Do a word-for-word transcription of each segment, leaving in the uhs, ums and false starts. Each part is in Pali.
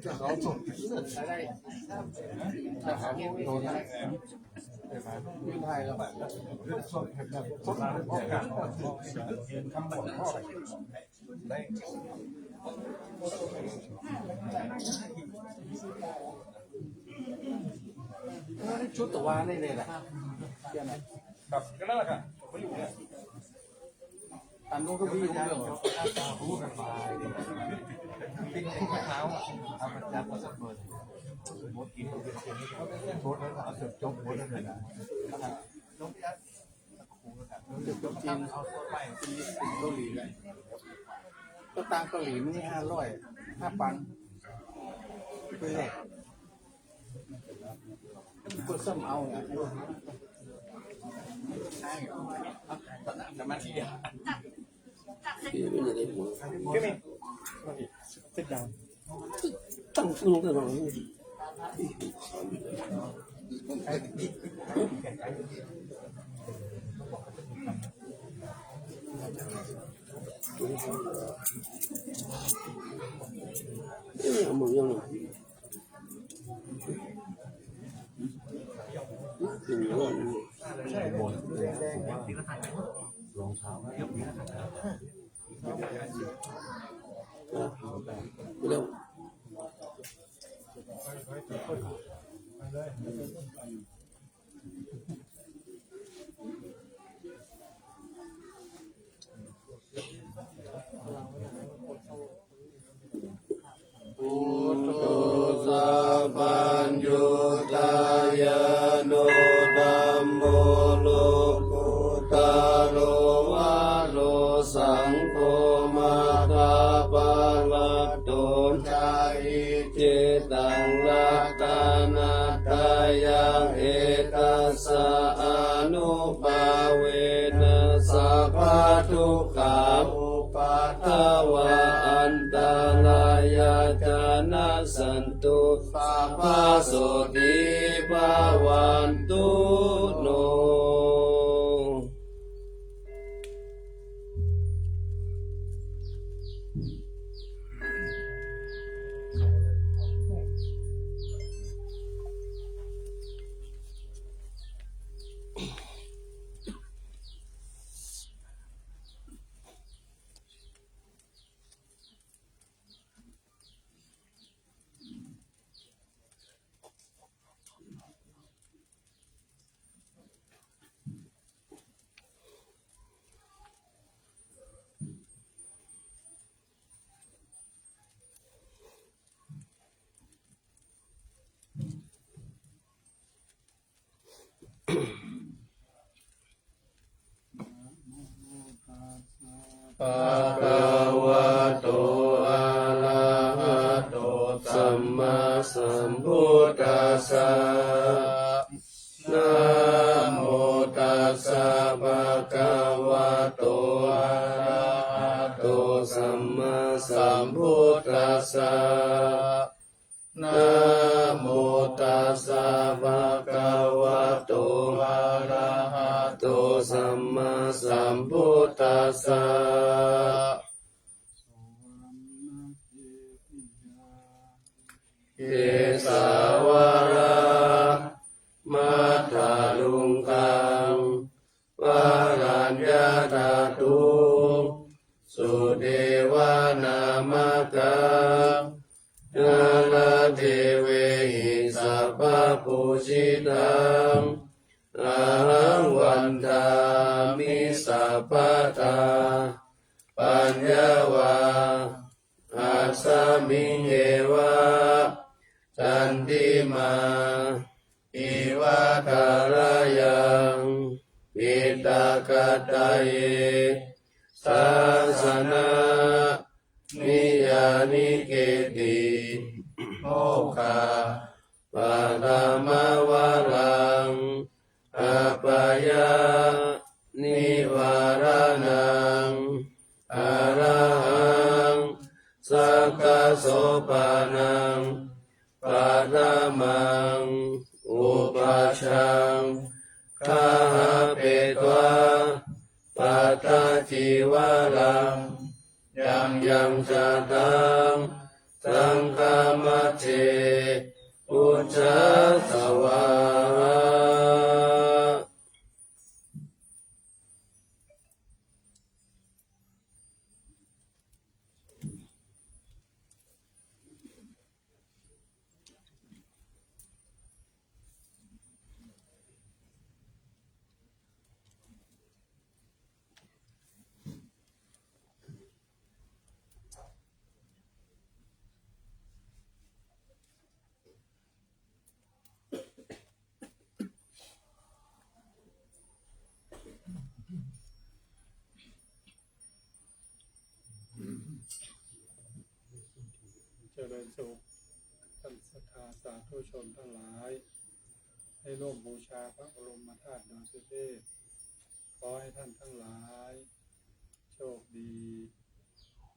ชุดตะวันนี่เลยนะ ครับ ก็นั่นแหละครับ ผมก็อยู่เนี่ย อันนู้นก็พี่อยู่เรื่อง เอาไปจับเอาสักเบอร์ หมดกิน หมดแล้วก็เอาจบ หมดแล้วนะ จริงเกาหลีแหละ ก็ตังเกาหลีมันนี่ห้าร้อย ห้าปัน ไปแลก ก็ซ้ำเอาอ่ะ แต่มันที่เดียว Sit down. ตั้งลงได้หรอ เอ้ย เอามือยังหน่อย เป็นอย่างนั้น รองเท้า อ่ะ เร็ว Buddho sabbaññutañāṇo dhammo lokuttaro varo saṅgho maggappavattito ca iccettaṃ ratanattayaṃ etassa ānubhāvena sabbadukkhā upaddavā antarāyā ca nassantu sabbasotthī bhavantu no. Bhagavato arahato sammāsambuddhassa. Namo tassa bhagavato arahato sammāsambuddhassa. Namo tassa bhagavato arahato sammāsambuddhassa. Kesā vācāmbūhī udukkhā nābhī candimā. Varaññā ca tū suddhā vācā nāmakā kālā devehi sabbapūjitaṃ ahaṃ vandāmi sabbadā. Paññā vā asmiṃ eva candimā iva kāyaṃ piṭakattaye sāsana niyyānike'ti. Mokkhappattamavaraṃ appayānivāraṇaṃ arahaṃ sakkasopaṇaṃ paṭhamaṃ upajjhaṅgāhapetvā pattacīvaraṃ yaṃ yaṃ jātaṃ saṅghamajjhe te, buddhassa vāha. เจริญสุข ท่านศรัทธาสาธุชนทั้งหลาย ได้ร่วมบูชาพระบรมธาตุดอยสุเทพ ขอให้ท่านทั้งหลาย โชคดี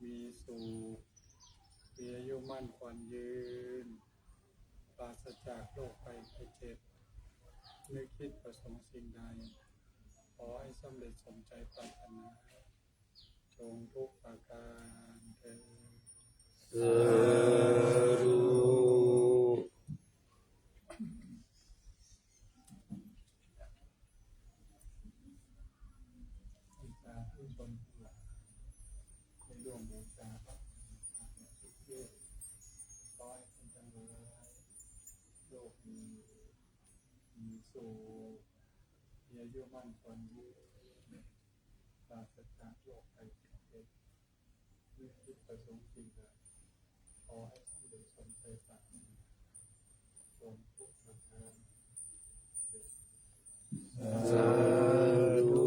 มีสุข มีอายุมั่นขวัญยืน ปราศจากโรคภัยไข้เจ็บ นึกคิดประสงค์สิ่งใด ขอให้สำเร็จสมใจปรารถนา จงทุกประการเทอญ สาธุ สาธุชนทั้งหลาย ได้ร่วมบูชาพระพุทธรูป ขอให้ท่านทั้งหลาย โชคดี มีสุข มีอายุมั่นขวัญยืน ปราศจากโรคภัยไข้เจ็บ นึกคิดประสงค์สิ่งใด ขอให้สำเร็จสมใจปรารถนา จงทุกประการเทอญ สาธุ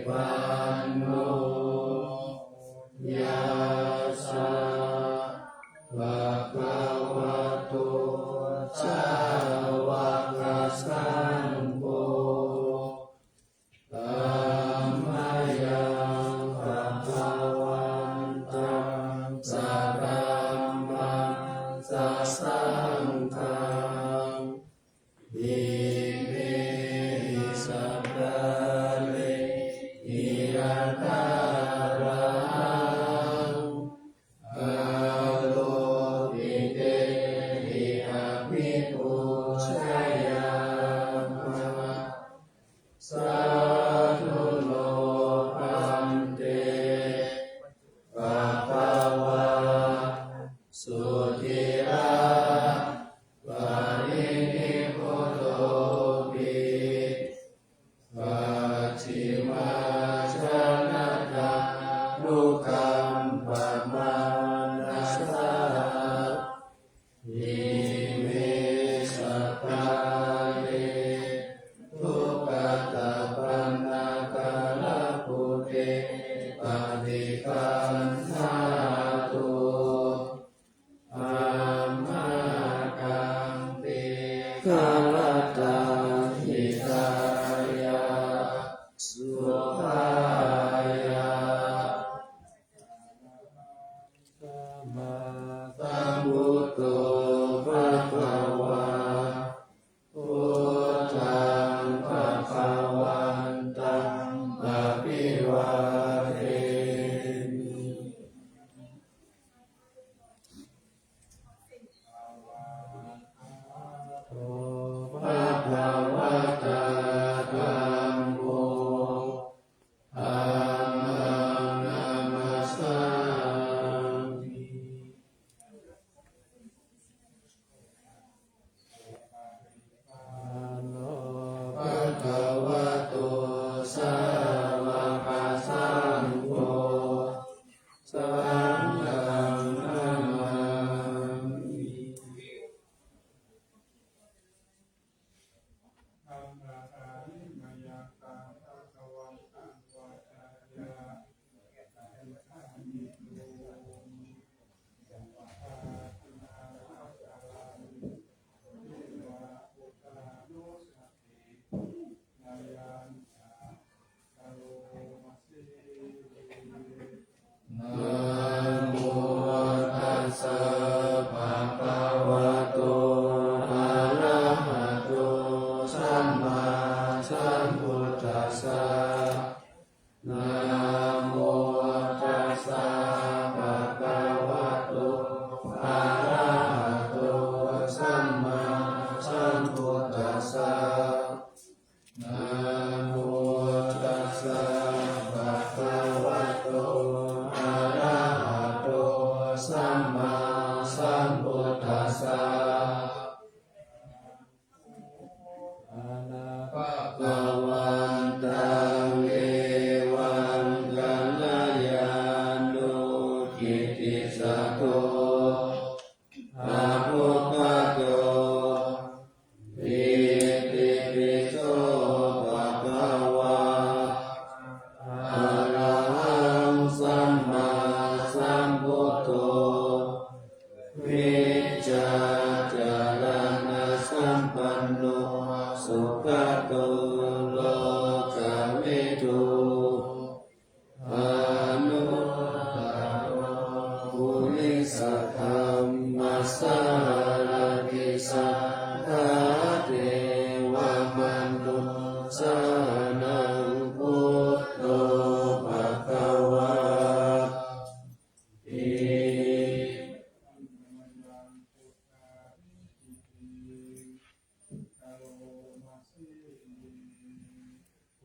Supaṭipanno yassa bhagavato sāvakasaṅgho, tammayaṃ bhagavantaṃ sadhammaṃ sasaṅghaṃ imehi sakkārehi anuttaraṃ āropitehi abhipūjayāma. Sādhu no bhante bhagavā suciraparinibbutopi bhagavato sāvakasaṅgho, saṅghaṃ namāmi. Namo tassa bhagavato arahato sammāsambuddhassa. Namo tassa bhagavato arahato sammāsambuddhassa. Namo tassa bhagavato arahato sammāsambuddhassa. Bhagavantaṃ evaṃ kalyāṇo kittisaddo abbhuggato, itipi so bhagavā arahaṃ sammāsambuddho, vijjācaraṇasampanno sugato lokavidū, anuttaro purisadammasārathi satthā devamanussānaṃ buddho bhagavāti.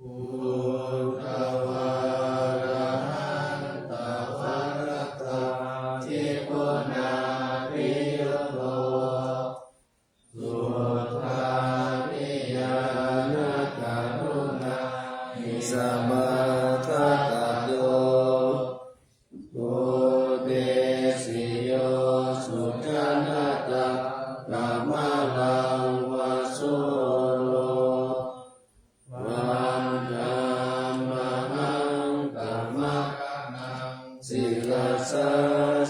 Buddhavārahantavaratādiguṇābhiyutto, suddhābhiñāṇakaruṇāhi samāgatatto, bodhesi yo sujanataṃ kamalaṃ va sūro, vandāmahaṃ tamaharaṃ sirasā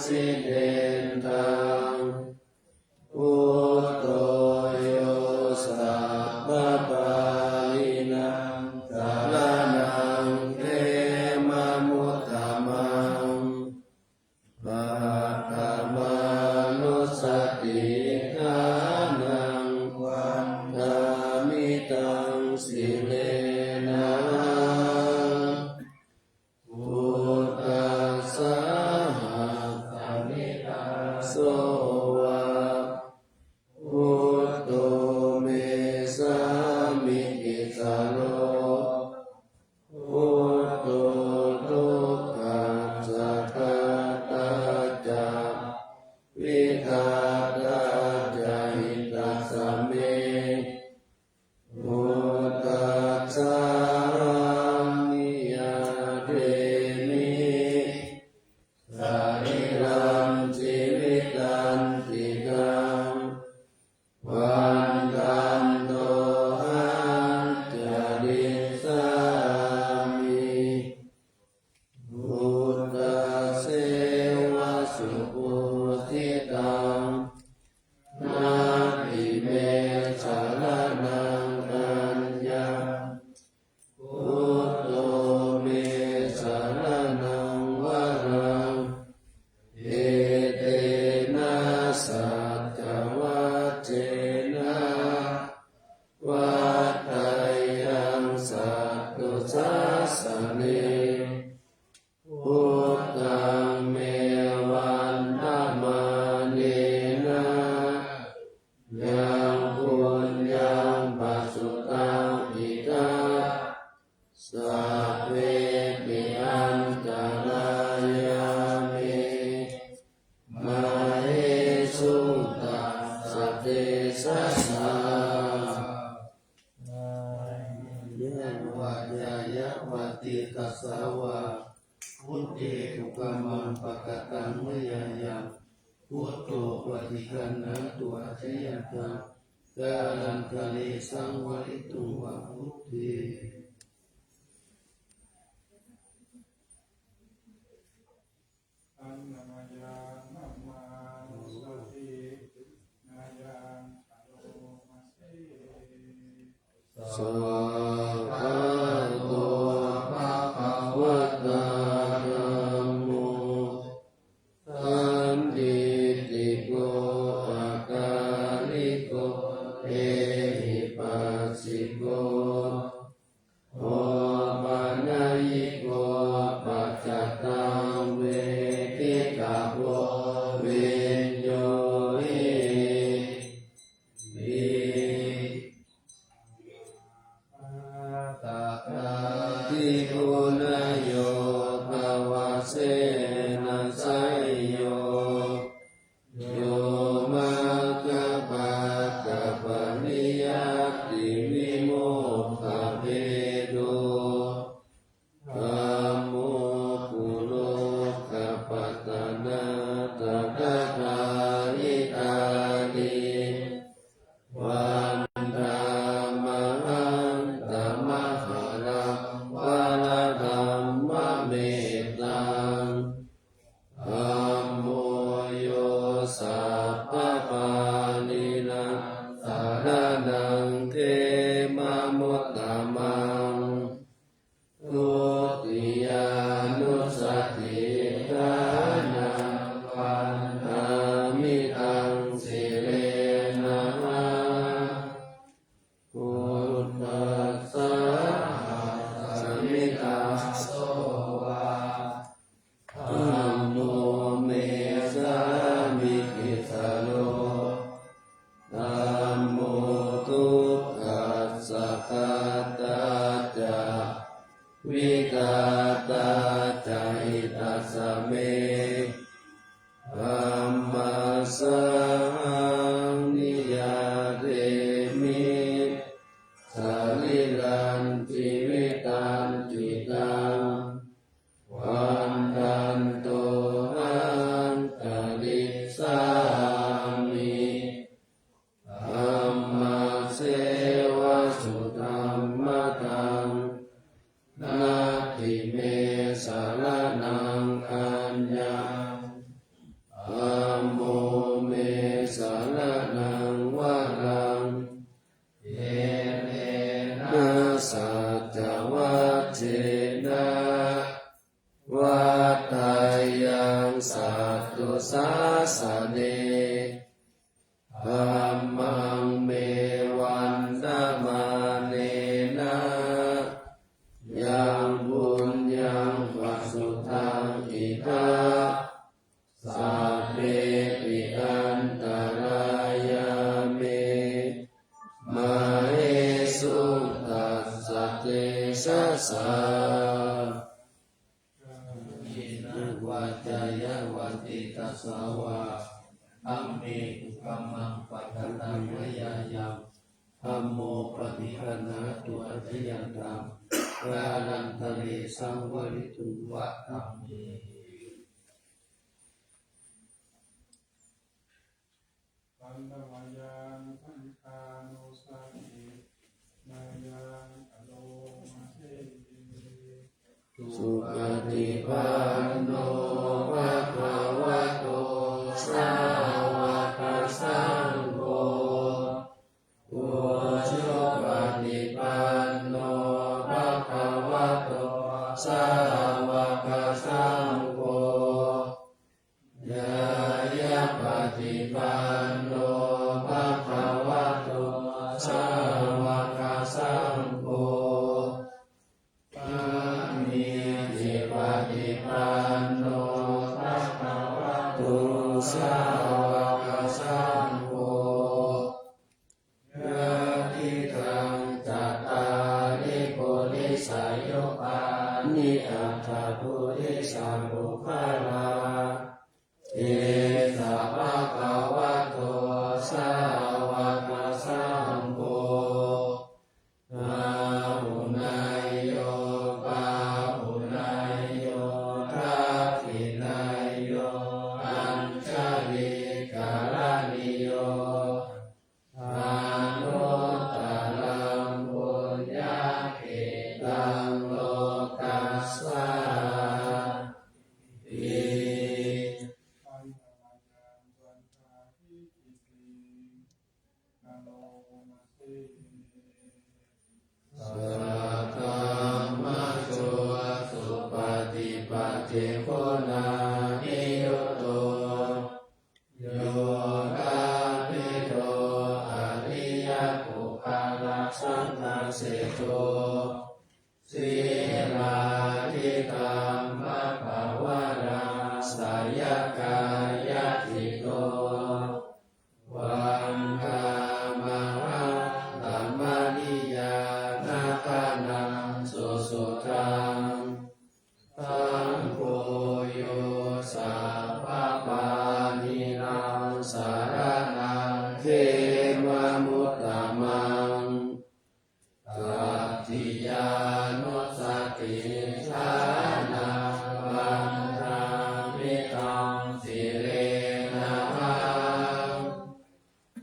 jinendaṃ. Buddho yo sabbapāṇīnaṃ saraṇaṃ khemamuttamaṃ, paṭhamānussatiṭṭhānaṃ vandāmi taṃ sirenahaṃ. Buddhassāhasmi dāso va, buddho me sāmikissaro, buddho dukkhassa ghātā ca, vidhātā ca hitassa me. Buddhassāhasmi vācāya va cetasā vā, buddhe kukammaṃ pakataṃ mayā yaṃ, buddho paṭiggaṇhatu accayantaṃ, kālantare saṃvarituṃ va buddhe. Svākkhāto bhagavatā dhammo, sandiṭṭhiko akāliko ehipassiko, opanayiko paccattaṃ veditabbo viññūhīti. Atthādi guṇayogavasena seyyo, yo maggapākapariyattivimokkhabhedo, dhammo kulokapatanā tadatthāyitādī, vandāmahaṃ tamaharaṃ varadhammametaṃ. Dhammo yo sabbapāṇīnaṃ saraṇaṃ khemamuttamaṃ. Dutiyānussatiṭṭhānaṃ vandāmi taṃ sirenahaṃ. Buddhassāhasmi dāso va, dhammo me sāmikissaro, dhammo dukkhassa ghātā ca vidhātā ca hitassa me. Dhammassāhaṃ niyyādemi sarīrañjīvitañcidaṃ, vandantohaṃ carissāmi dhammasseva sudhammataṃ. Natthi me saraṇaṃ aññaṃ, dhammo me saraṇaṃ varaṃ, etena saccavajjena vaḍḍheyyaṃ satthu sāsane. Dhammaṃ me vandamānena yaṃ puññaṃ pasutaṃ idha, sabbepi antarāyā me māhesuṃ tassa tejasā. Kāyena vācāya va cetasā vā, dhamme kukammaṃ pakataṃ mayā yaṃ, dhammo paṭiggaṇhatu accayantaṃ, kālantare saṃvarituṃ va dhamme. Vandamayaṃ buddhānussatinayaṃ karoma se. Supaṭipanno bhagavato sāvakasaṅgho, ujupaṭipanno bhagavato sāvakasaṅgho, ñāyapaṭipanno bhagavato sāvakasaṅgho, sāmīcipaṭipanno bhagavato sāvakasaṅgho, yadidaṃ cattāri purisayugāni aṭṭha purisapuggalā, esa bhagavato sāvakasaṅgho, āhuney Sattiyānussatiṭṭhānaṃ vandāmi taṃ sirenahaṃ.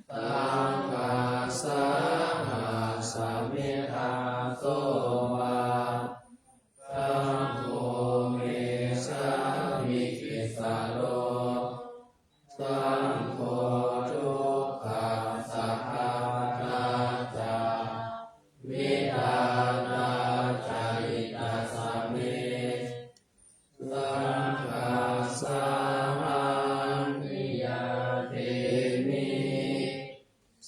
Saṅghassa hāsami dāso va, saṅgho me sāmikissaro. Saṅgho dukkhassa ghātā ca, vidhātā ca hitassa me. Saṅghassahaṃ niyyādemi,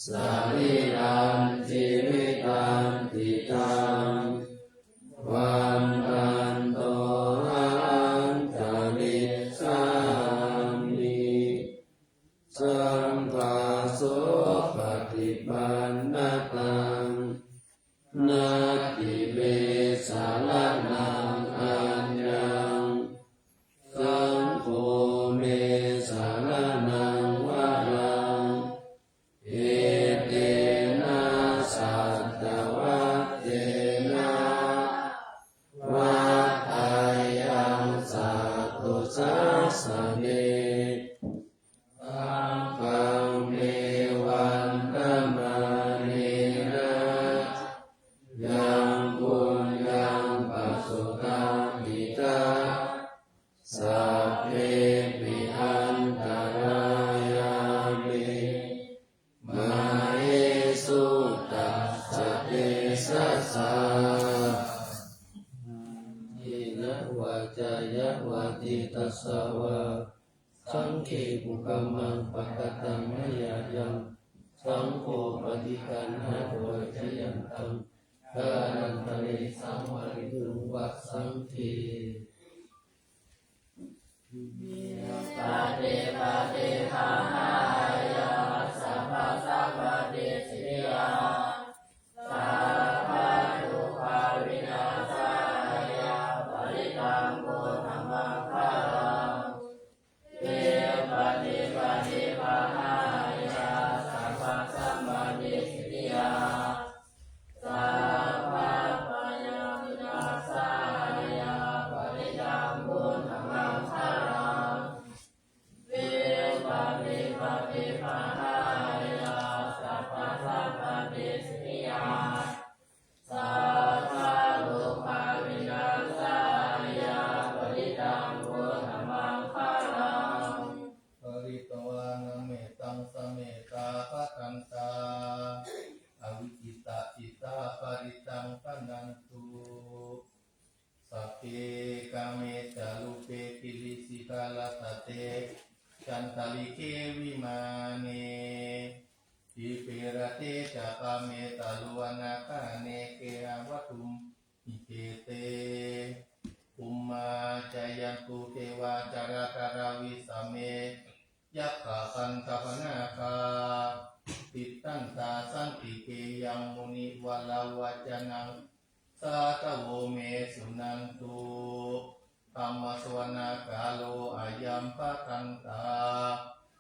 sarīrañjīvitañcidaṃ. Vandantohaṃ carissāmi, saṅghassopaṭipannataṃ. Natthi me saraṇaṃ aññaṃ, saṅgho me saraṇaṃ varaṃ. Etena saccavajjena, vaḍḍheyyaṃ satthu sāsane. Saṅghaṃ me vandamānena, yaṃ puññaṃ pasutaṃ idha, sabbepi antarāyā me, māhesuṃ tassa tejasā. Kāyena vācāya va cetasā vā, saṅghe kukammaṃ pakataṃ mayā yaṃ, saṅgho paṭiggaṇhatu accayantaṃ, kālantare saṃvarituṃ va saṅghe. Paṭipaṭibāhāya sabbasampattisiddhiyā, sabbarogavināsāya parittaṃ brūtha maṅgalaṃ. Vipattipaṭibāhāya sabbasampattisiddhiyā, sabbabhayavināsāya parittaṃ brūtha maṅgalaṃ. Vipattipaṭibāhāya sabbasampattisiddhiyā, sabbarogavināsāya parittaṃ brūtha maṅgalaṃ. Pharitvāna mettaṃ sametā bhadantā, avikkhittacittā parittaṃ bhaṇantu. Sagge kāme ca rūpe girisikharataṭe cantalikkhe vimāne, dīpe raṭṭhe ca gāme taruvanagahane gehavatthumhi khette, bhummā cāyantu devā jalathalavisame yakkhagandhabbanāgā, tiṭṭhantā santike yaṃ munivaravacanaṃ sādhavo me suṇantu. Dhammassavanakālo ayambhadantā.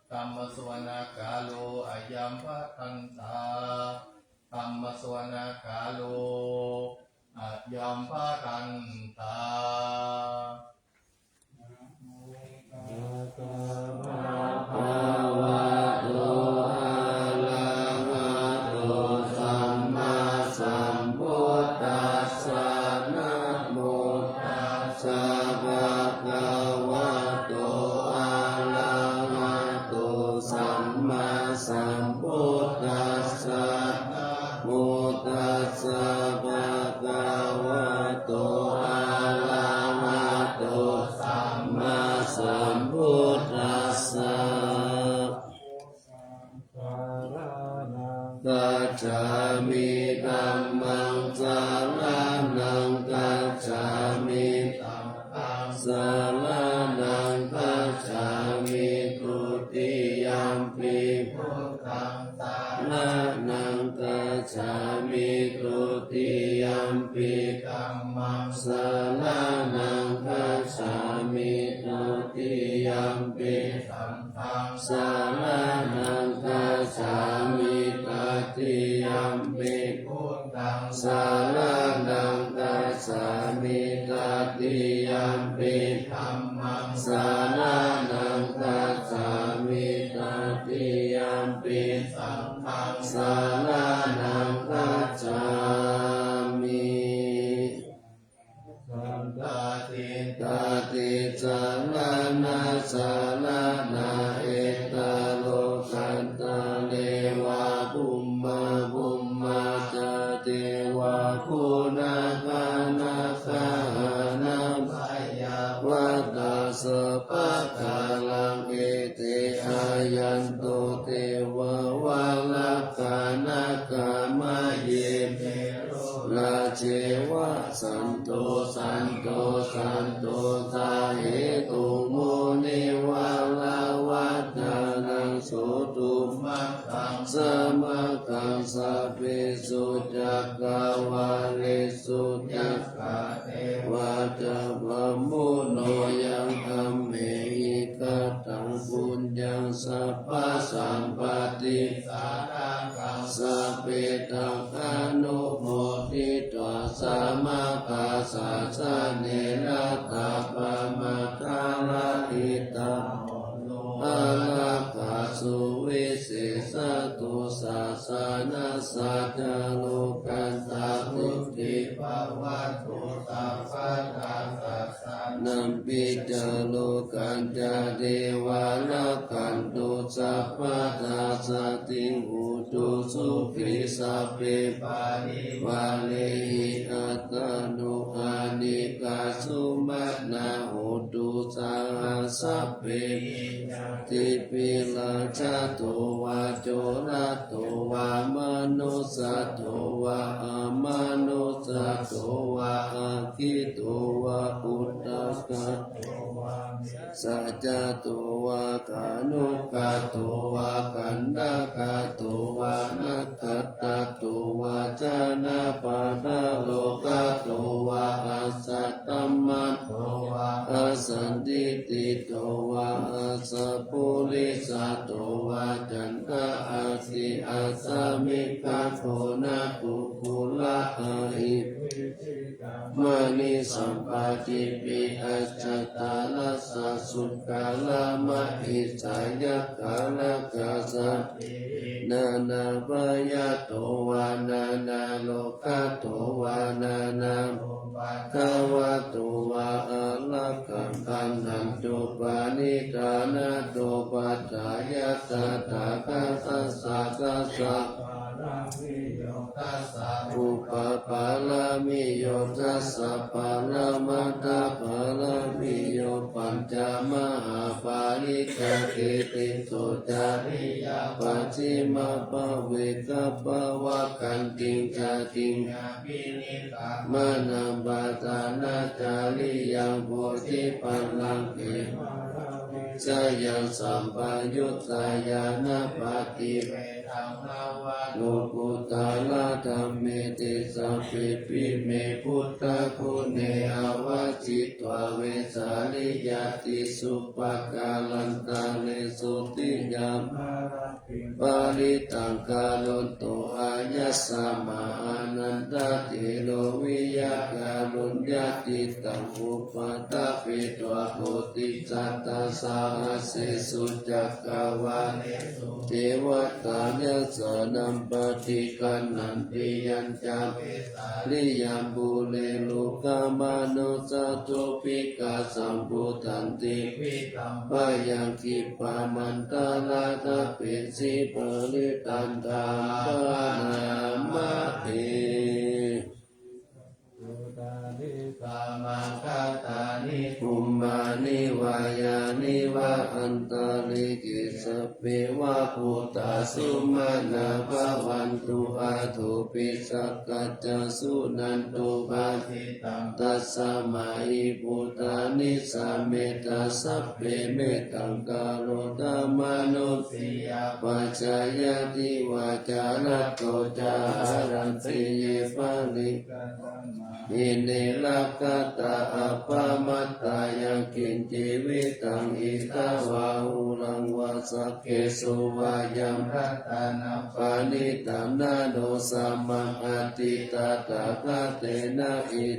Dhammassavanakālo ayambhadantā. Dhammassavanakālo ayambhadantā. Bhagavato arahato sammāsambuddhassa. Namo tassa bhagavato arahato sammāsambuddhassa. Namo tassa bhagavato arahato sammāsambuddhassa. Gacchāmi. Dhammaṃ saraṇaṃ gacchāmi. Saṅghaṃ saraṇaṃ gacchāmi. Dutiyampi buddhaṃ saraṇaṃ gacchāmi. Dutiyampi dhammaṃ saraṇaṃ gacchāmi. Dutiyampi saṅghaṃ saraṇaṃ gacchāmi. Tatiyampi buddhaṃ saraṇaṃ Dhammaṃ saraṇaṃ gacchāmi. Tatiyampi saṅghaṃ saraṇaṃ gacchāmi. Saṅghāṭṭhāti caraṇasaraṇā etta lokantare va bhummā bhummā ca devā guṇagaṇakāhana mayhavatā sabbakālaṃ ete āyantu devā varakkhaṇā gāmaye me rājeva santo santo santo sahetuṃ munivaravacanaṃ sotumaggaṃ samaggaṃ sabbesu cakkavāḷesu yakkha devā ca brahmuno yaṃ amhehi kataṃ puññaṃ sabbasampatti sādakaṃ sabbettha anumoditvā sāmaggāsāsane ratā pamādarahitā hotu ārakkhāsu visesato sāsanassa ca lokassa vuḍḍhī bhavatu sabbadā. Sāsanampi ca lokañca devā rakkhantu sabbadā sotthī hontu sukhī sabbe parivārehi attano anekā sumaṇā hontu saha sabbehi ñātibhi. Rājato vā corato vā manussato vā amanussato vā aggito vā udakato vā nisajjato vā khāṇukato vā kaṇṭakato vā nakkhattato vā janapadarogato vā asaddhammato vā asandiṭṭhito vā asappurisato vā caṇḍa aggī asamitā goṇa kukkura ahi maṇisappadīpi ajjhataracchasūkaramahisayakkharakkhasādīhi nānābhayato vā nānārogato vā nānāupaddavato vā ārakkhaṃ gaṇhantu parittaṃ. Tathāgatassa dasa pāramiyo dasa upapāramiyo dasa paramatthapāramiyo pañca mahāpariccāge tisso cariyā pacchimabhave gabbhāvakkantiṃ jātiṃ abhinikkhamanaṃ padhānacariyaṃ bodhipallaṅke māravijayaṃ sampayuttā ñāṇappaṭivedhaṃ nava lokuttaradhammeti sabbepime buddhaguṇe āvajjitvā vesāliyā tīsu pākārantaresu tiyāmarattiṃ parittaṃ karonto āyasmā ānandatthero viya kāruññacittaṃ upaṭṭhapetvā koṭisatasahassesu cakkavāḷesu devatā yassāṇaṃ paṭiggaṇhanti yañca vesāliyaṃ pure rogāmanussadubbhikkhasambhūtantividhaṃ bhayaṃ khippamantaradhāpesi parittaṃ taṃ bhaṇāmahe. Bhūtāni samāgatāni bhummāni vā yāni va antalikkhe sabbe va bhūtā sumanā bhavantu athopi sakkacca suṇantu bhāsitaṃ. Tasmā hi bhūtā nisāmetha sabbe mettaṃ karotha mānusiyā pajāya divā ca ratto ca haranti ye baliṃ hīne rakkhatā appamattā yaṃ kiñci vittaṃ idha vā huraṃ vā saggesu vā yaṃ ratanaṃ paṇītaṃ na no samaṃ atthi tathāgatena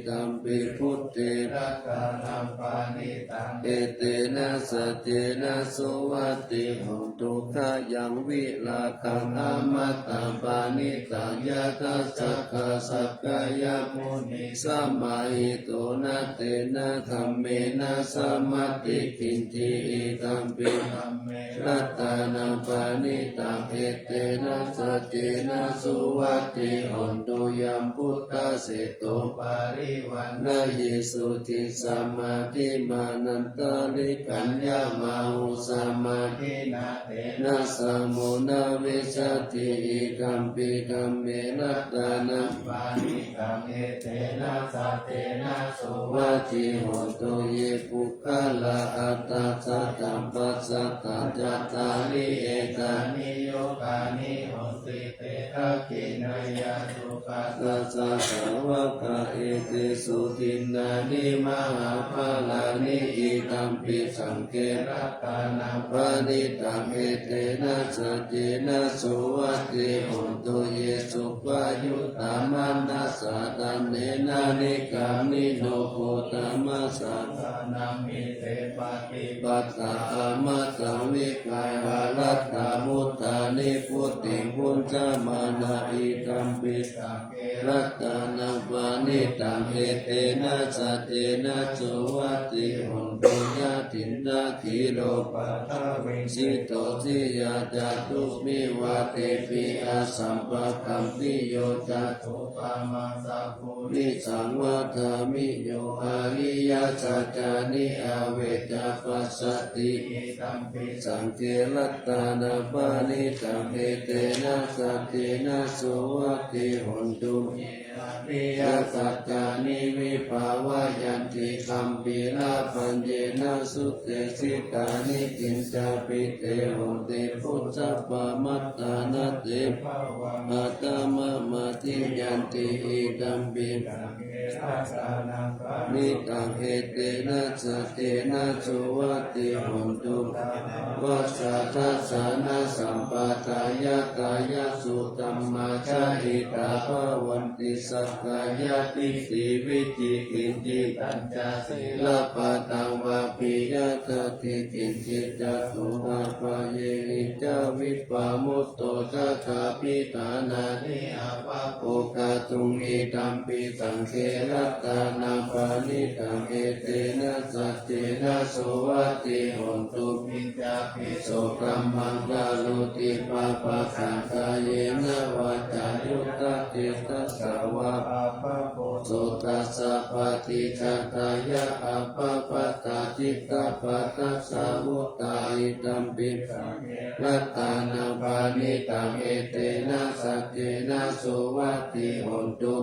idampi buddhe ratanaṃ paṇītaṃ, etena saccena suvatthi hotu. Khayaṃ virāgaṃ amataṃ paṇītaṃ, yadajjhagā sakyamunī samāhito, na tena dhammena samatthi kiñci, idampi dhamme ratanaṃ paṇītaṃ, etena saccena suvatthi hotu. Yambuddhaseṭṭho parivaṇṇayī suciṃ, samādhimānantarikaññamāhu, samādhinā tena samo na vijjati, idampi dhamme ratanaṃ paṇītaṃ, etena saccena suvatthi hotu. Ye puggalā aṭṭha sataṃ pasaṭṭhaṃ, cattāri etāni yugāni honti, te dakkhiṇeyyā sugatassa sāvakā, etesu dinnāni mahapphalāni, idampi saṅghe ratanaṃ paṇītaṃ, etena saccena suvatthi hotu. Ye suppayuttā manasā daḷhena, nikkāmino gotamasāsanamhi, te pattipattā amataṃ vigayha, laddhā mudhā nibbutiṃ bhuñjamānā, idampi saṅghe ratanaṃ paṇītaṃ, etena saccena suvatthi hotu. Yathindakhīlo paṭhaviṃ sito siyā, catubbhi vātebhi asampakampiyo, tathūpamaṃ saṅgho nisaṃ vadāmi, yo ariyasaccāni avecca passati, idampi saṅghe ratanaṃ paṇītaṃ, etena saccena suvatthi hotu. Ye ariyasaccāni vibhāvayanti, gambhīrapaññena sudesitāni, kiñcāpi te honti bhusappamattā, na te bhavaṃ aṭṭhamamādiyanti, idampi saṅghe ratanaṃ paṇītaṃ, etena saccena suvatthi hotu. Anāvassa dassanasampadāya, kāyasudhammā jahitā bhavanti, sakkāyadiṭṭhi vicikicchitañca, sīlabbataṃ vāpi yadatthi kiñci, catūhapāyehi ca vippamutto, cattāpi ṭhānāni abhabbo kātuṃ, idampi saṅghe ratanaṃ paṇītaṃ, etena saccena suvatthi hotu. Kiñcāpi so kammaṃ karoti pāpakaṃ, kāyena vācāyuda cetasā vā, pāpako so tassa paṭicchādāya, abhabbatā diṭṭhapadassa vuttā, idampi saṅghe ratanaṃ paṇītaṃ, etena saccena suvatthi hotu.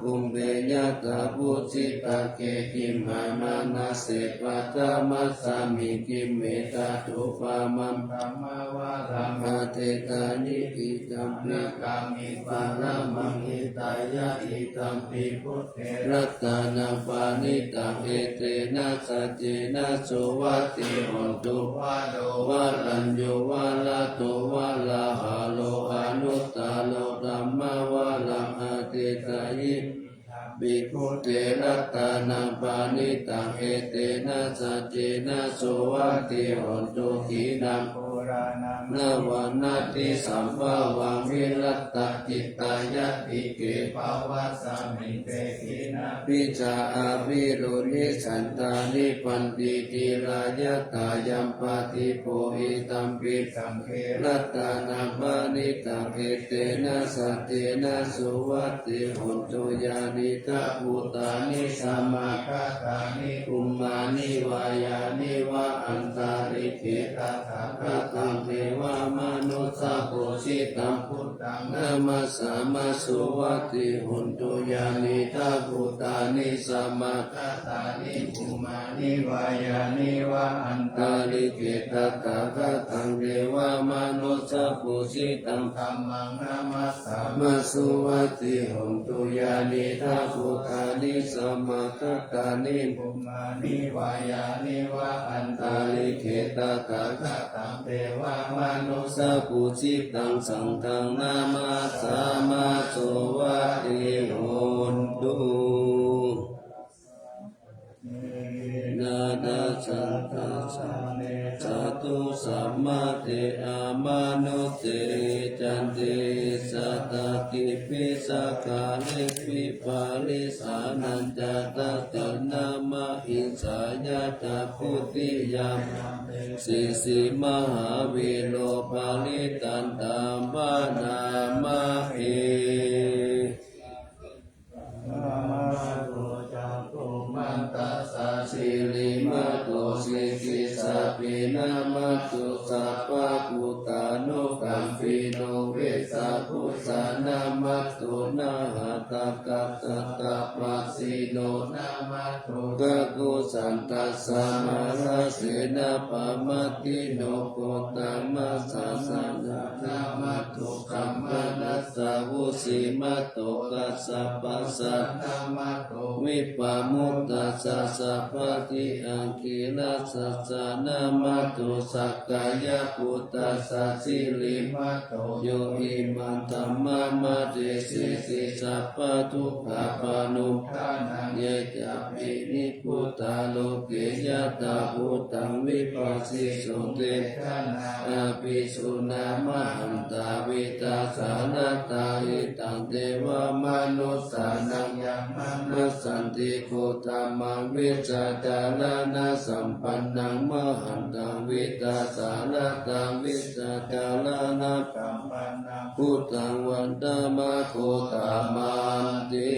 Pubbe yathā phussitagge, gimhānanāse paṭhamasmiṃ, gimhe tathūpamaṃ dhammavaraṃ adesayi, idampi anāgāmiparamamaṃ hitāya, idampi buddhe ratanaṃ paṇītaṃ, etena saccena suvatthi hotu. Varo varaññū varado varāharo, anuttaro dhammavaraṃ adesayi, idampi buddhe ratanaṃ paṇītaṃ, etena saccena suvatthi hotu. Khīṇaṃ purāṇaṃ navaṃ natthi sambhavaṃ, virattacittāyatike bhavasmiṃ, te khīṇabījā avirūḷhichandā, nibbanti dhīrā yathāyampadīpo, idampi saṅghe ratanaṃ paṇītaṃ, etena saccena suvatthi hotu. Yānīdha bhūtāni samāgatāni, bhummāni vā yāni va antalikkhe, tathāgataṃ devamanussapūjitaṃ, buddhaṃ namassāma suvatthi hotu. Yānīdha bhūtāni samāgatāni, bhummāni vā yāni va antalikkhe, tathāgataṃ devamanussapūjitaṃ, dhammaṃ namassāma suvatthi hotu. Yānīdha bhūtāni samāgatāni, bhummāni vā yāni va antalikkhe, tathāgataṃ devamanussapūjitaṃ, saṅghaṃ namassāma suvatthi hotu. Samāde amanussāhi cande satta kipi sakkāre vipārisānañca dadanamahissāya ca buddhiyā sisi mahāviro parittaṃ taṃ bhaṇāmahe. Namatthu cakkhumantassa sirīmato sisi sabbe namatthu sabbabhūtānukampino vessabhussa namatthu ñātakassa tapassino namatthu kakusandhassa mārasenappamaddino gotamasāsanassa namatthu brāhmaṇassa vusīmato kassapassa namatthu vippamuttassa sabbadhi aṅgīrasassa namatthu sakyaputtassa sirīmato yo imaṃ dhammamadesesi sabbadukkhāpanūdanaṃ ye cāpi nibbutā loke yathābhūtaṃ vipassisoti apisuṇā mahantā vītasāradā hitaṃ devamanussānaṃ yaṃ manassanti gotaṃ vijjācaraṇasampannaṃ mahantaṃ vītasāradaṃ vijjācaraṇasampannaṃ buddhaṃ vandāma gotamanti.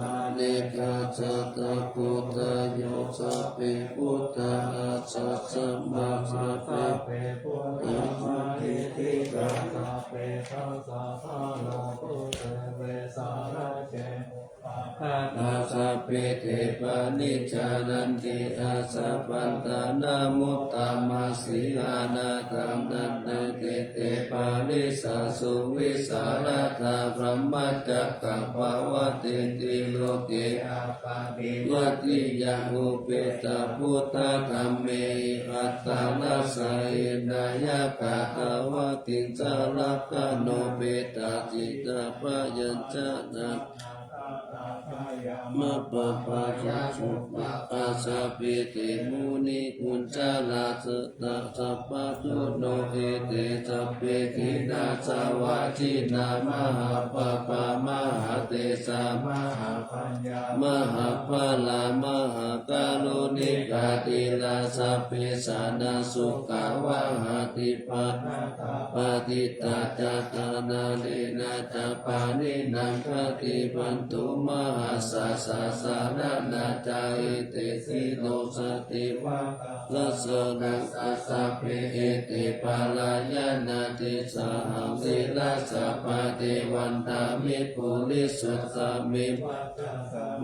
Anekā satakoṭayo sabbe buddhā asasamā sabbe buddhā mahiddhikā sabbe dasabalokutesāraje gatā sabbe te paṇijānanti asapattaṃ namuttamasīhānataṃ nattete parisā suvisārā brahmacakkappavattiti loke appaṭivattiyaṃ upetabuddhadhammehi attarassa hinayā katvātiṃsalakkhaṇo petācittappayañcanā mappapāyasūpā asabbe te munikuñjarā satta sabbadhuno ete sabbe khīṇāsavā jīṇā mahāpāpā mahātejā mahābhaññā mahābhalā mahākāruṇikā dhīrā sabbe jānāsukhā vahati paṇḍā tā patittā ca tādānena ca pāṇinaṃ khantimantu mahāsājjā saraṇā ca ete sīlo sati vakā sasaṅghassa sabbe ete paḷāyanā tesahaṃ sirasā pade vandāmi purisaṃ sāmi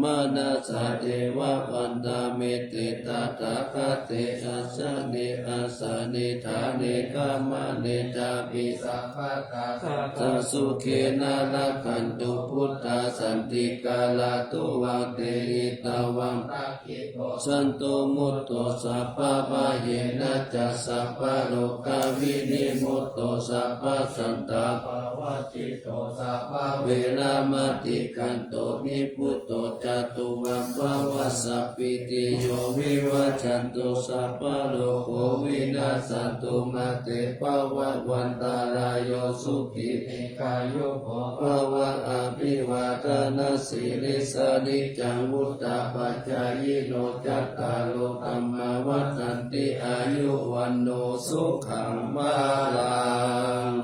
manasā ceva vandāmi te tathāgate asane asane ṭhāne gamane cāpi sabbadā sadā sukhena rakkhantu buddhā santikarā tuvaṃ te hitvā rakkhesu santo mutto sabbabhayena ca sabbarogavinimutto sabbasantāpavajjito sabbaveramatikkanto nibbuto ca tuvaṃ bhava sabbītiyo vivajjantu sabbarogo vinassatu mā te bhavatvantarāyo sukhī dīghāyuko bhava abhivādanasīlissa niccaṃ vuḍḍhāpacāyino cattāro dhammā vaḍḍhanti āyu vaṇṇo sukhaṃ balaṃ.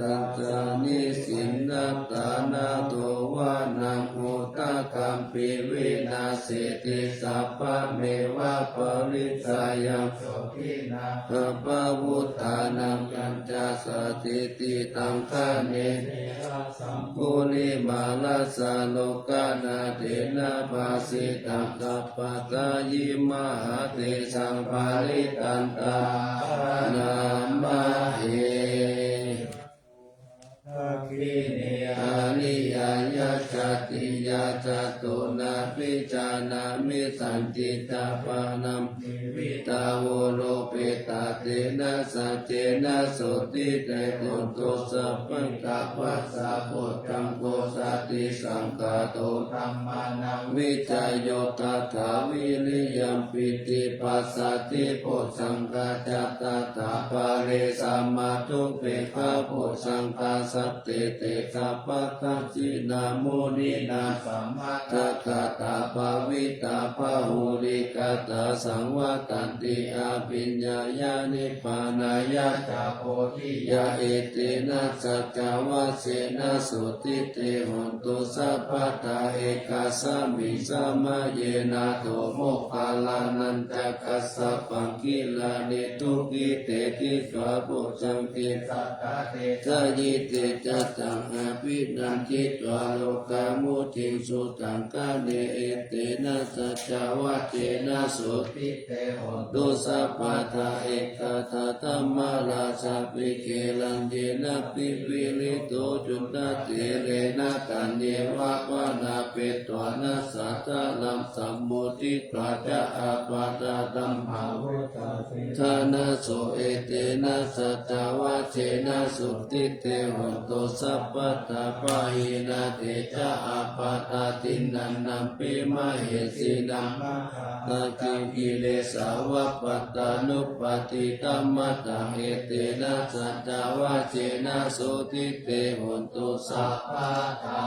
Yaṃ nisinnaṃ ṭhānaso vanaṃ odātaṃ piviṃsu sabbameva parijjhayaṃ sotthinā sabbabuddhānaṃ yañca satthitti taṅkhaṇe aṅgulimālassa lokadhātena bhāsitaṃ tattha jaya mahātejaṃ parittaṃ taṃ bhaṇāmahe. Dakkhiṇe ariyā ñātiyā catuṇṇaṃ abhiñāṇaṃ visuddhijānapaññā vītarūpena tena sa cena sotthi te hotu sabbe. Passa bojjhaṅgo satisaṅkhāto dhammānaṃ vicayo tathā viriyampīti passaddhi bojjhaṅgā ca tathāpare samādhupekkhabojjhaṅgā sattete sabbattha jina muninā sammadakkhātā bhāvitā bahulīkatā saṃvattanti abhiññāya nibbānāya ca bodhiyā. Etena saccavajjena sotthi te hotu sabbadā. Ekasmiṃ samaye nātho moggallānañca kassapaṃ gilāne dukkhite disvā bojjhaṅge satta desayi. Te ca taṃ abhinanditvā rogā mucciṃsu taṅkhaṇe. Etena saccavajjena sotthi te hotu sabbadā. Ekadā dhammarājāpi gelaññenābhipīḷito cundattherena taññeva bhaṇāpetvāna sādaraṃ sammoditvā ca ābādhā tamhā vuṭṭhāsi ṭhānaso. Etena saccavajjena sotthi te hotu sabbadā. Pahīnā te ca ābādhā tiṇṇannampi mahesinaṃ mā- -ggāhaṃ kilesā va pattānuppattidhammataṃ. Etena saccavajjena sotthi te hotu sabbadā.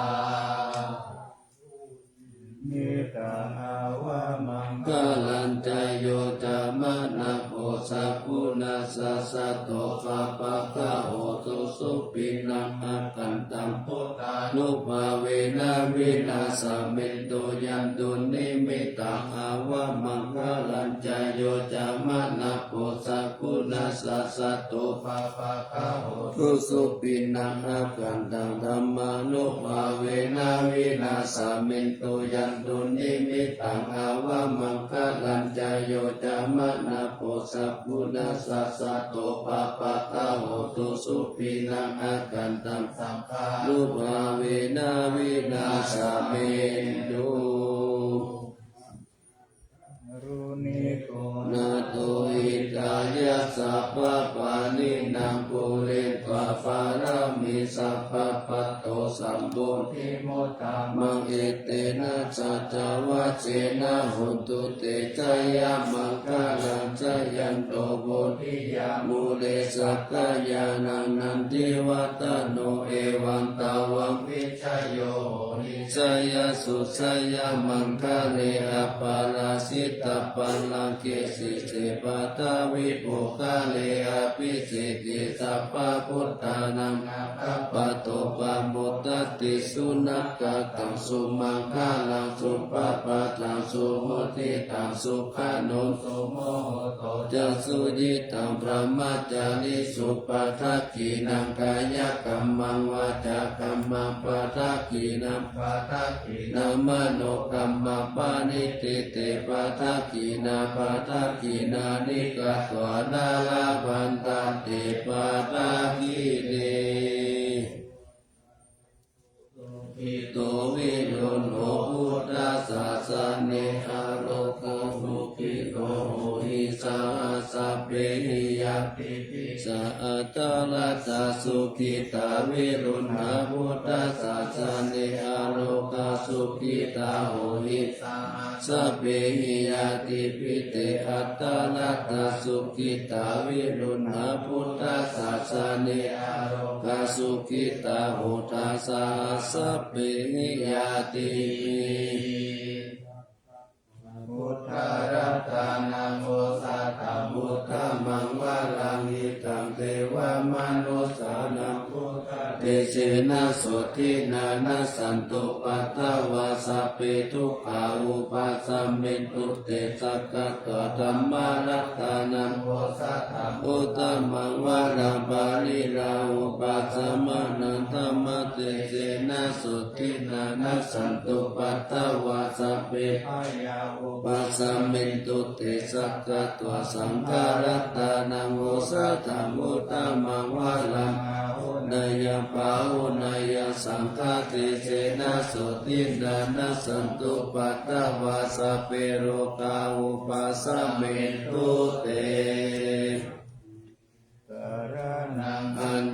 Mittaṃ avamaṅgalañca yo cāmanāpo sakuṇassa saddo pāpaggaho dussupinaṃ akantaṃ buddhānubhāvena vināsamentu. Yandunnimittaṃ avamaṅgalañca yo cāmanāpo sakuṇassa saddo pāpaggaho dussupinaṃ akantaṃ dhammānubhāvena vināsamentu. Yandunnimittaṃ avamaṅgalañca yo cāmanāpo sakuṇassa saddo pāpaggaho dussupinaṃ akantaṃ saṅghānubhāvena vināsamentu. Nātho hitāya sabbapāṇinaṃ pūretvā pāramī sabbā patto sambodhimuttamaṃ. Etena saccavajjena hotu te jayamaṅgalaṃ. Jayanto bodhiyā mūle sakyānaṃ nandivaḍḍhano evaṃ tvaṃ vijayo hohi jayassu jayamaṅgale. Aparājitapallaṅke sīse paṭhavipokkhare abhiseke sabbabuddhānaṃ aggappatto pamodati. Sunakkhattaṃ sumaṅgalaṃ supabhātaṃ suhuṭṭhitaṃ sukhaṇo sumuhutto ca suyiṭṭhaṃ brahmacārisu. Padakkhiṇaṃ kāyakammaṃ vācākammaṃ padakkhiṇaṃ padakkhiṇaṃ manokammaṃ paṇidhī te padakkhiṇā. Padakkhiṇāni katvāna labhantatthe padakkhiṇe. Sukhito viruḷho buddhasāsane arogā sukhito hohi saha sabbehi ñātibhi. Saha atthaladdhā sukhitā viruḷhā buddhasāsane arogā sukhitā hohi saha sabbehi ñātibhi. Te atthaladdhā sukhitā viruḷhā buddhasāsane arogā sukhitā hotha saha sabbehi ñātibhi. Buddharatanaṃ osathaṃ uttamaṃ varaṃ hitaṃ devamanussānaṃ buddhatejena sotthinā nassantupaddavā sabbe dukkhā vūpasamentu te. Sakkatvā dhammaratanaṃ osathaṃ uttamaṃ varaṃ pariḷāhūpasamanaṃ dhammatejena sotthinā nassantupaddavā sabbe bhayā vūpasamentu te. Sakkatvā saṅgharatanaṃ osathaṃ uttamaṃ varaṃ āhuneyyaṃ pāhuneyyaṃ saṅghatejena sotthinā nassantupaddavā sabbe rogā vūpasamentu te.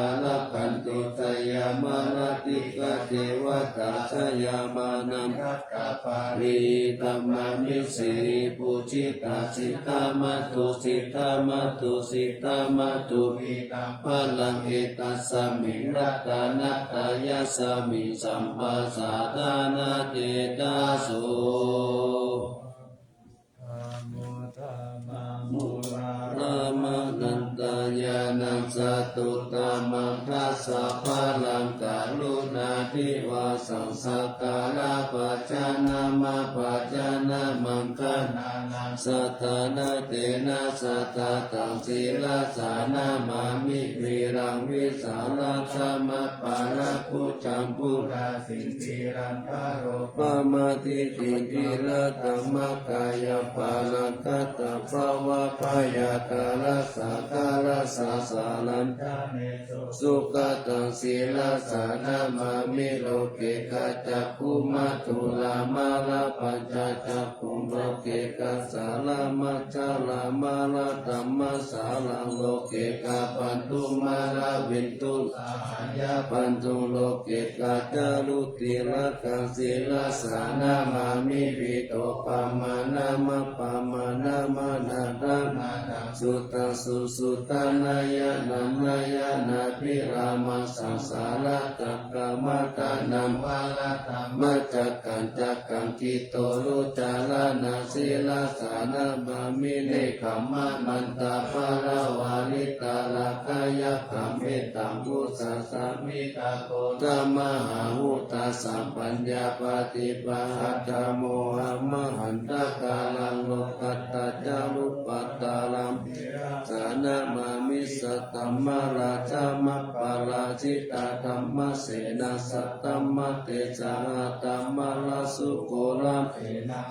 sadā rakkhantu jayamaṅgalanika devatā. Jayamānā bhaddabālī dhammābhisekhī pūjitā siddhamātu siddhamātu siddhamātu. Etaṃ balaṃ etasmiṃ ratanattayasmiṃ sabbasatthāna tejaso. Dhammo dhammamūlā dhammanantā ñāṇaṃ satuddhammaṃ dasabalaṃ karuṇābhivāsaṃ sakkāra pajānāma pajānāmaṃ gaṇānaṃ sadāna tena sattataṃ sirasā namāmi viraṃ vīsalaṃ dhammapallaṅkuṃ jambū pamātiṭṭhiṃ dhīratamākāya palaṅkatā bhavābhayākālassa kālassa sāraṃ sukhataṃ sirasā namāmi. Loke kacakkhumā dhūlamā labhantacakkhuṃ loke kassālamā jalāmāraṃ dhammasāraṃ loke kappattu māraviṃ dussāhaya bandhuṃ loke kañca rucirakkhaṃ sirasā namāmi. Vītopamāṇaṃ apamāṇaṃ anādhānaṃ suttaṃ susuttaṃ ñāya Nayānābhirāmaṃ sāsanaṃ saṅghaṃ namatthanāma. Dhammaccakkaṃ cakkaṃ kittūrucaraṇasīlassā namāmi. Nekkhammamantaparivāritasaṅgāyakkhaṃ mettambusekavigato ca mahābhūtā sabbā ñātipātā dhammo hamahaṃ. Tathāgatānaṃ lokuttaraṃ purāṇaṃ sīlassā namāmi. Saddhammaratanaṃ aparājitasaṅghaṃ dhammasenā saddhammatesaha dhammarājaguru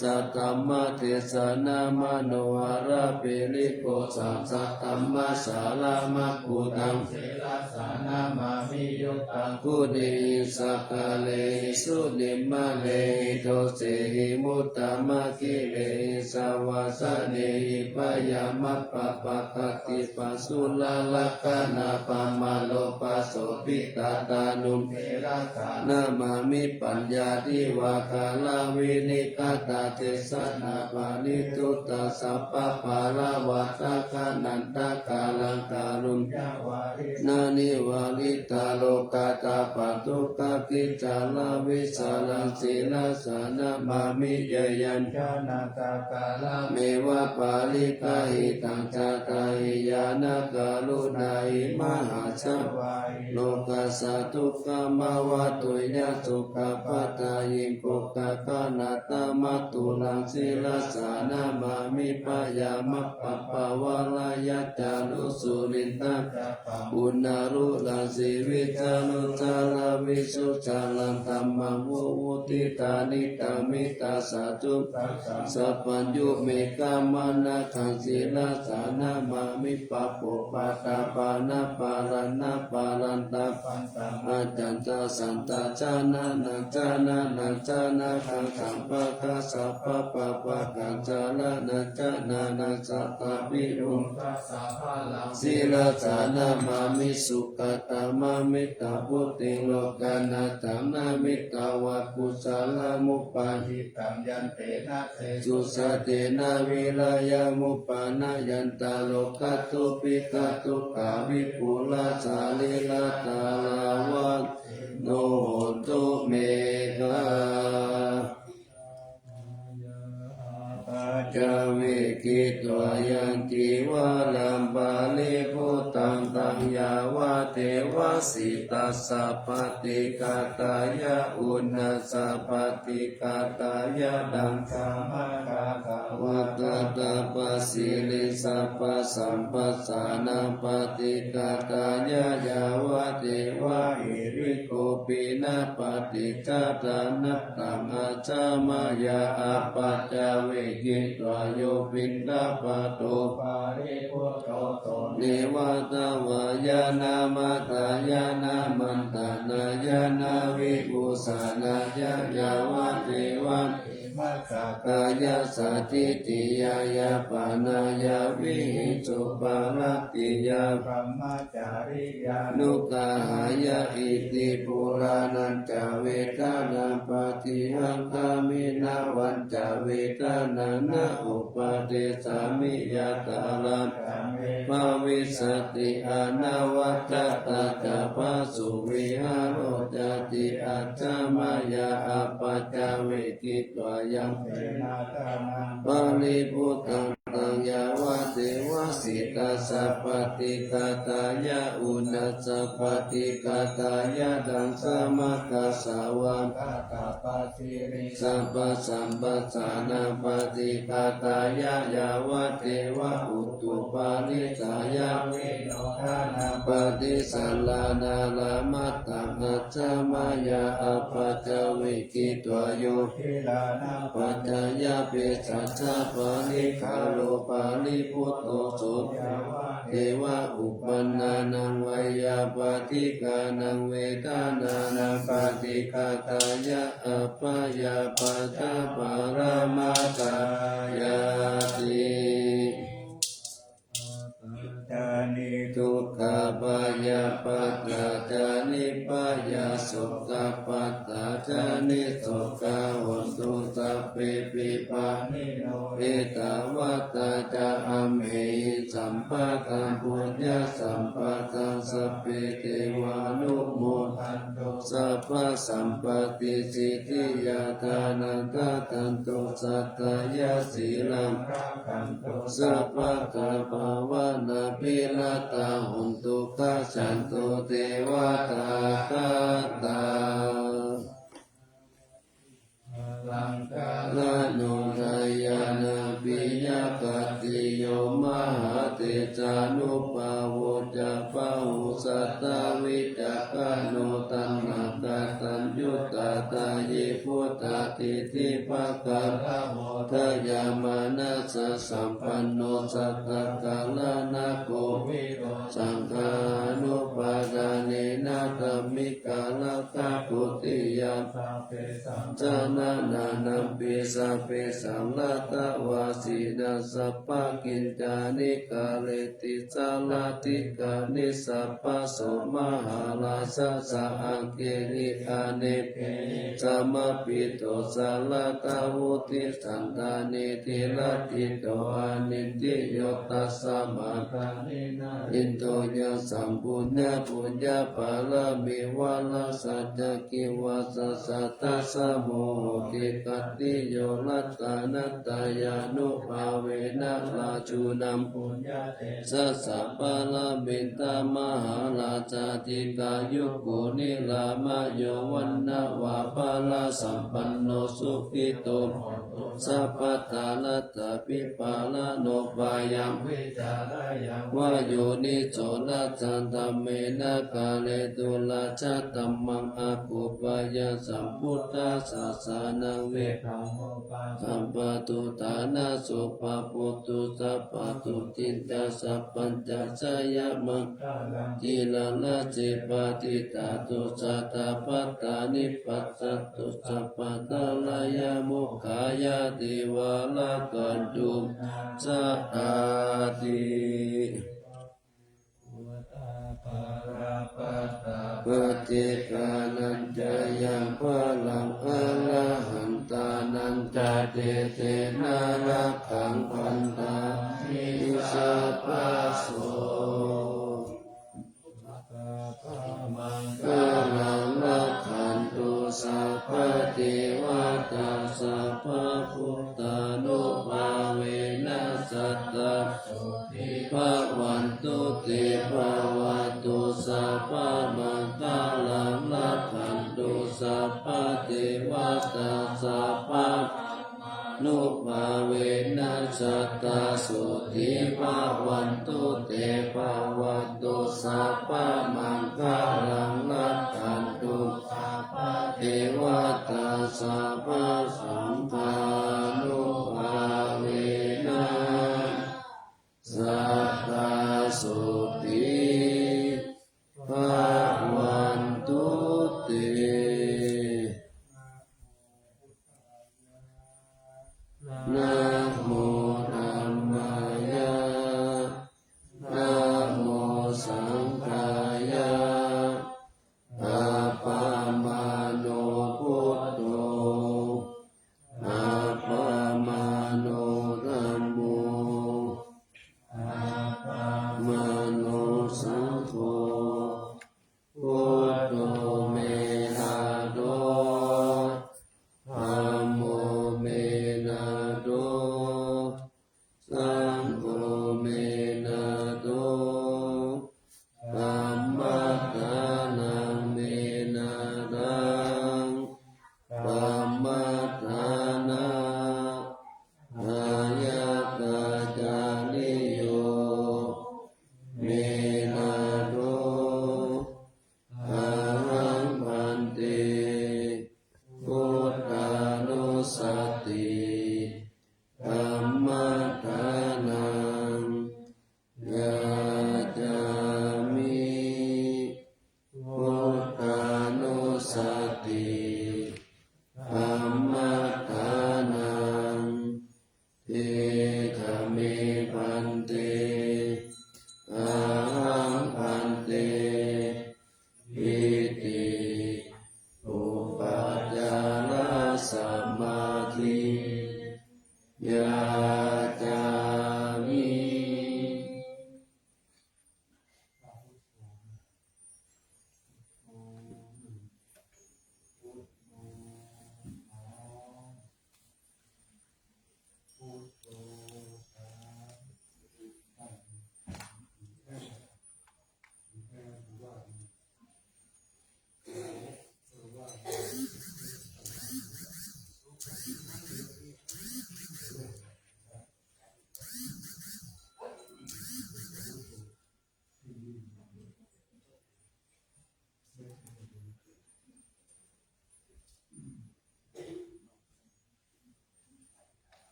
saddhamma tejena manoharagiripukkhaṃ saddhammasāraṃ anuttaraṃ purinaṃ sīlassā namāmi. Yuttaṃ guṇehi sakarehi sunimmalehi dosehi muttamanāgehi savāsehi byāmappamāpakārupehi pāsurarakkhānapamatto pasampajānuddhaṃ sīlassā namāmi. Paññāpadivākāraṃ vinikkhaṃ dānapamaṇi tuṭṭhaṃ sabbabālavajjaganaṃ tathāgataṃ kāruññavādaṃ nivāraṃ dukkhadomanarakaṭṭhapattidānabhītisaṅkhatīkaraṃ sīlassā namāmi. Yaṃ yaṃ jānaṃ sakārameva pariggāhitaṃ jātavīyaṃ karuṇāhi mahāsabhā lokassa dukkham pahātuṃ. Yaṃ sukham padaṃ yamkoṭikānaṃ dhammatturaṃ sīlassā namāmi. Byāmappamāpakarupehi pavārāya ca lohitasaraṃ suddaṃ uttaraṃ disaṃ visuddhijutimiddhibakābhidhānaṃ viddhā niddhamiddhasañjuktā sabbasūpaniskhāmakaṃ sīlassā namāmi. Pāpūpaṭamappaṇḍanaṃ parantaṃ pañcamatanditasaṅghaṃ jhānānañca nānatthaṃ jhānakaṃ sabbadassapappāgaṃ jhānānañca nānatthaṃ saṅghaṃ vinodaṃ sīlassā namāmi. Sukhākamaniṃ mettambusekaṃ lokanāthaṃ namitvā kusalamupāditaṃ yantena tejasā tena vīriyamuppanāya tassa lokadhātūpanikkhipadukkhā vipulā sārīradhārā vaṇṇino hotu me. Apaccavekkhitvā yaṃ cīvaraṃ paribhuttaṃ taṃ yāvadeva sītassa paṭighātāya uṇhassa paṭighātāya daṅkamaṅgassa vātatapassāvī sappasānapaṭighātāya yāvadeva hirikopinapaṭicchādanatthaṃ ajja mayā apaccavekkhitvā yo piṇḍapāto paribhutto so neva davāya na madāya na maṇḍanāya na vibhūsanāya yāvadeva imassa kāyassa ṭhitiyā yāpanāya vihiṃsuparatiyā brahma cariyānuggahāya iti purāṇañca vedanaṃ paṭihaṅkhāmi navañca vedanaṃ na uppādessāmi yathāladdhaṃ me bhavissati anavajjatā ca phāsuvihāro cāti ajja mayā apaccavekkhitvā yaṃ cīvaraṃ paribhuttaṃ taṃ yāvadeva sītassa paṭighātāya uṇhassa paṭighātāya daṅkamaṅgassa vātatapassāvī sappasānapaṭighātāya yāvadeva utuparissayavinodanapaṭisallānārāmatthaṃ ajja mayā apaccavekkhitvā yo gilānapaccayabhesajjaparikkhāro paribhutto so yāvadeva uppannānaṃ veyyābādhikānaṃ vedanānaṃ paṭighātāya abyāpajjhaparamatāyāti. Apaccavekkhitvā yaṃ cīvaraṃ paribhuttaṃ taṃ yāvadeva sītassa paṭighātāya uṇhassa paṭighātāya daṅkamaṅgassa vātatapassāvī sappasānapaṭisallānārāmatthaṃ ajja mayā apaccavekkhitvā yo gilānapaccayabhesajjaparikkhāro paribhutto so yāvadeva uppannānaṃ veyyābādhikānaṃ vedanānaṃ paṭighātāya abyāpajjhaparamatāyāti. bhayappattā ca nibbhayā, sokappattā ca nissokā, hontu sabbepi pāṇino. Ettāvatā ca amhehi sambhataṃ puññasampadaṃ, sabbe devānumodantu sabbasampattisiddhiyā. Dānaṃ dadantu saddhāya, sīlaṃ rakkhantu sabbadā, bhāvanābhiratā hontu, gacchantu devatāgatā. Alaṅkārano dayānapiyakātiyo, mahātejānubhāvo ca, bāhussatthā vicakkhaṇo, taṇhattaññuttā dayi puttā, diṭṭhibhākarā vodayamānā, saccasampanno satthakālā, na kovido saṅghānubhādānena, dhammikā rakkhā kutiyā. Sabbesaṃ janānānampi sabbesaṃ, ratavāsino sabbakiñjāni, kareti sārathikāni. Sabbaso mahārājassa āgeli, ane kena samāhito, sarathā vuṭṭhī santā niṭṭhiraṭṭhito, anindriyo tasmā dāni nahiṇḍuno. Yasaṃ puññaṃ puññapāramī, vāra saññā kivāsa sattā, samo hoti khattiyo ratanattayānubhāvena, rājūnaṃ puññate jassa pāramī, mahārājā dīghāyuko nirāmayo, vaṇṇaṃ vā balaṃ sampanno sukhito hotu sabbadā. Rattābhipālano bhayaṃ vītarāgaṃ vā yoniso rajadhammena, kāretu rājadhammaṃ akuppāya, sambuddhasāsanaṃ vibhaṃ sampattū, ṭhānaso pāpūtu sabbadukkhiṃ ca, sabbañjayaṃ maṅgalaṃ. Tirāna sīhāva diṭṭhā tu sattā, pattāni passatu sabbadā, āyā mokkhappatī ca rakkhantu sadā ti. Paccekānañca yaṃ balaṃ, arahantānañca tejena, rakkhaṃ bandhāmi sabbaso. Maṅgalaṃ rakkhantu sabbadevatā, sabbabuddhānubhāvena, sadā sotthī bhavantu te. Bhavatu sabbamaṅgalaṃ, rakkhantu sabbadevatā, sabbadhammānubhāvena, sadā sotthī bhavantu te. Bhavatu sabbamaṅgalaṃ, rakkhantu sabbadevatā, sabbasaṅghānubhāvena, sadā sotthī bhavantu te. Namo dhammāya, namo saṅghāya,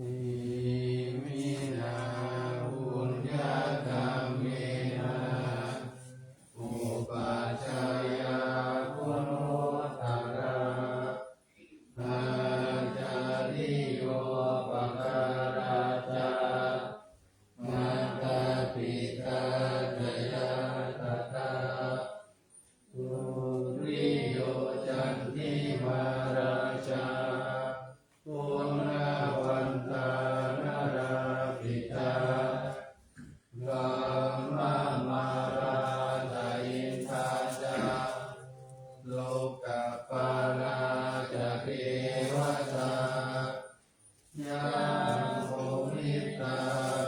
Iminā puññakammena upajjhāyā guṇuttarā, ācariyūpakārā ca mātā pitā ca ñātakā, suriyo candimā rājā, guṇavantā narāpi ca, brahmamārā ca indā ca, lokapālā ca devatā, yamo mittā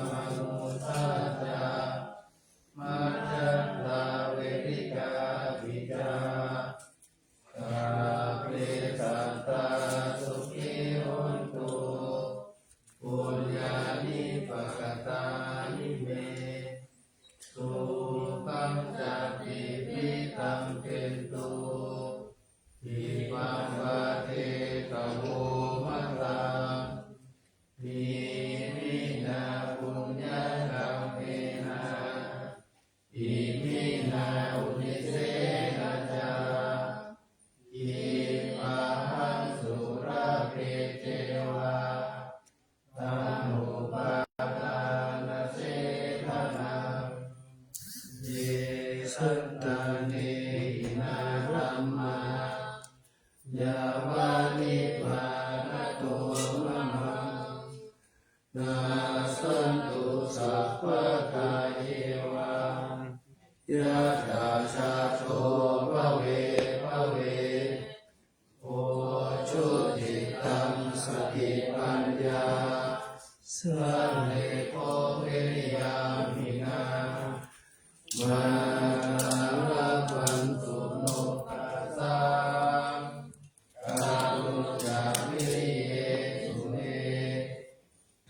manussā ca, majjhattā verikāpi ca, sabbe sattā sukhī hontu, puññāni pakatāni me, sukhañca tividhaṃ dentu, khippaṃ pāpetha vomataṃ. Iminā puññakammena, iminā uddisena ca, khippāhaṃ sulabhe ceva, taṇhupādānachedanaṃ. Ye santāne hinā dhammā, yāva nibbānato mamaṃ, nassantu sabbadā yeva, yattha jāto bhave bhave. Ujucittaṃ satipaññā, sallekho viriyamhinā, mārā labhantu nokāsaṃ, kātuñca viriyesu me.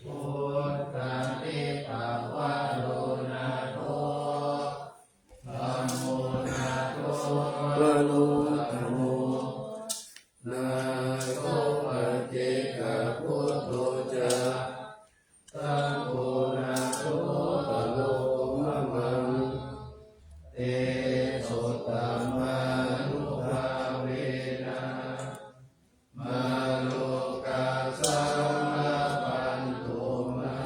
Vuttati pavvaro nātho, dhammo nātho varuttamo, nātho paccekabuddho ca, saṅgho nāthottaro mamaṃ. Tesottamānubhāvena, mārokāsaṃ labhantu mā.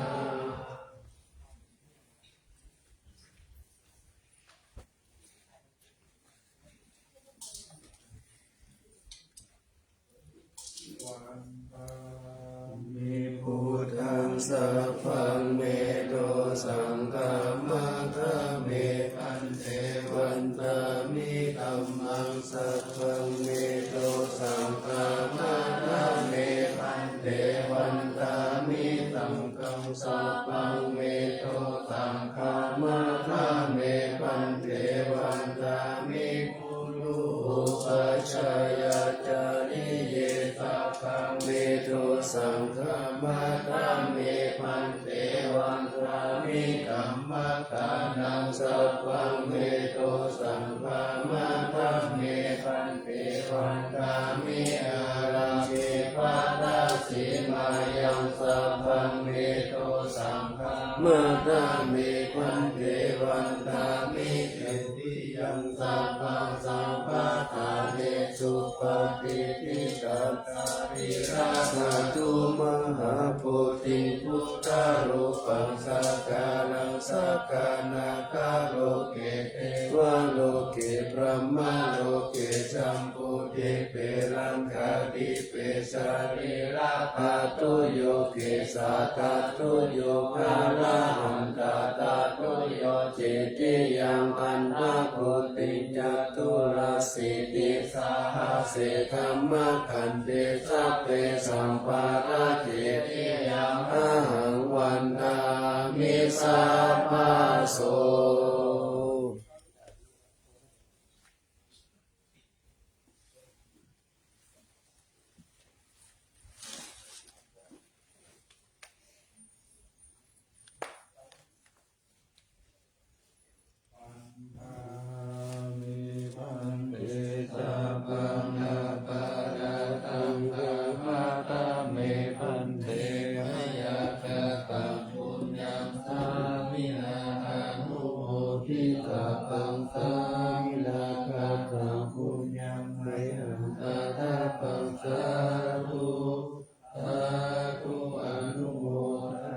Sabbaṃ me dosaṃ khamatha me bhante. Vandāmi dhammaṃ, sabbaṃ me dosaṃ khamatha me bhante. Vandāmi saṅghaṃ, sabbaṃ me dosaṃ khamatha me bhante. Vandāmi guru upajjhāyācariye, sabbaṃ me dosaṃ khamatha me bhante. Vandāmi dhammadānaṃ, sabbaṃ me dosaṃ khamatha me bhante. Vandāmi ārakkhe bārāsi māyaṃ, sabbaṃ me dosaṃ khamatha me bhante. Vandāmi titiyaṃ, sabbaṃ sabbaṭṭhānesu patiṭṭhitaṃ, sārīrakadhātuṃ mahābodhiṃ buddharūpaṃ sakalaṃ sakanakaloke devaloke brahmaloke jambudīpe laṅkādīpe sarirādhātuyoge saṭṭhātuyoge arahantātūyo titiyaṃ aṭṭhābodhiṃ caturāsītisahassadhammakkhandhe sabbesaṃ pārakkhe titiyaṃ ahaṃ vandāmi sabbaso. Vandāmi bhante, sabbaṃ aparādhaṃ khamatha me bhante. Mayā kataṃ puññaṃ sāminā anumoditabbaṃ, sāminā kataṃ puññaṃ mayhaṃ dātabbaṃ, sādhu sādhu anumodāmi.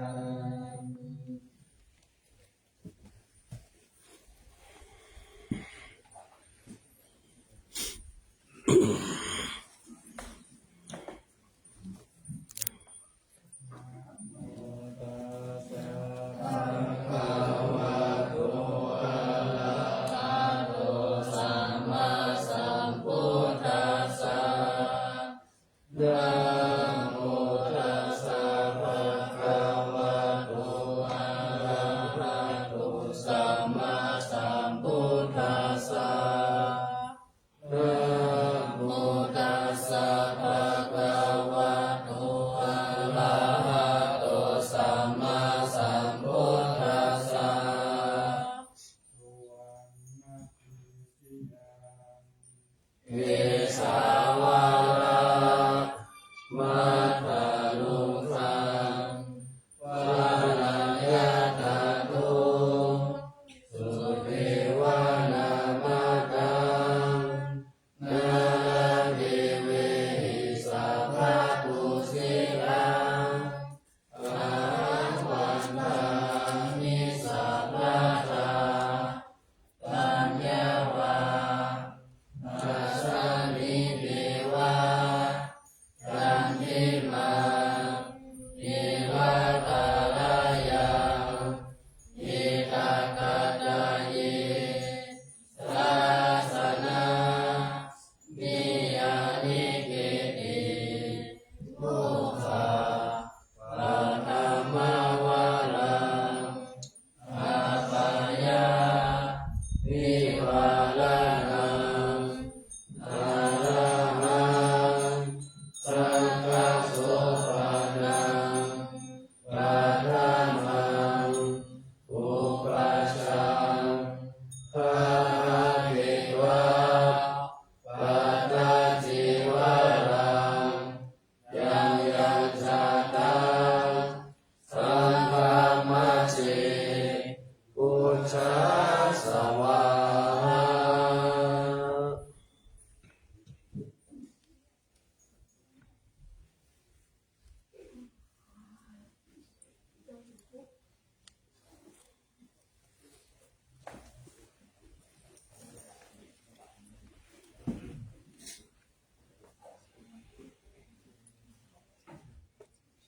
Namo tassa bhagavato arahato sammāsambuddhassa. Namo tassa bhagavato arahato sammāsambuddhassa. Kesavā matha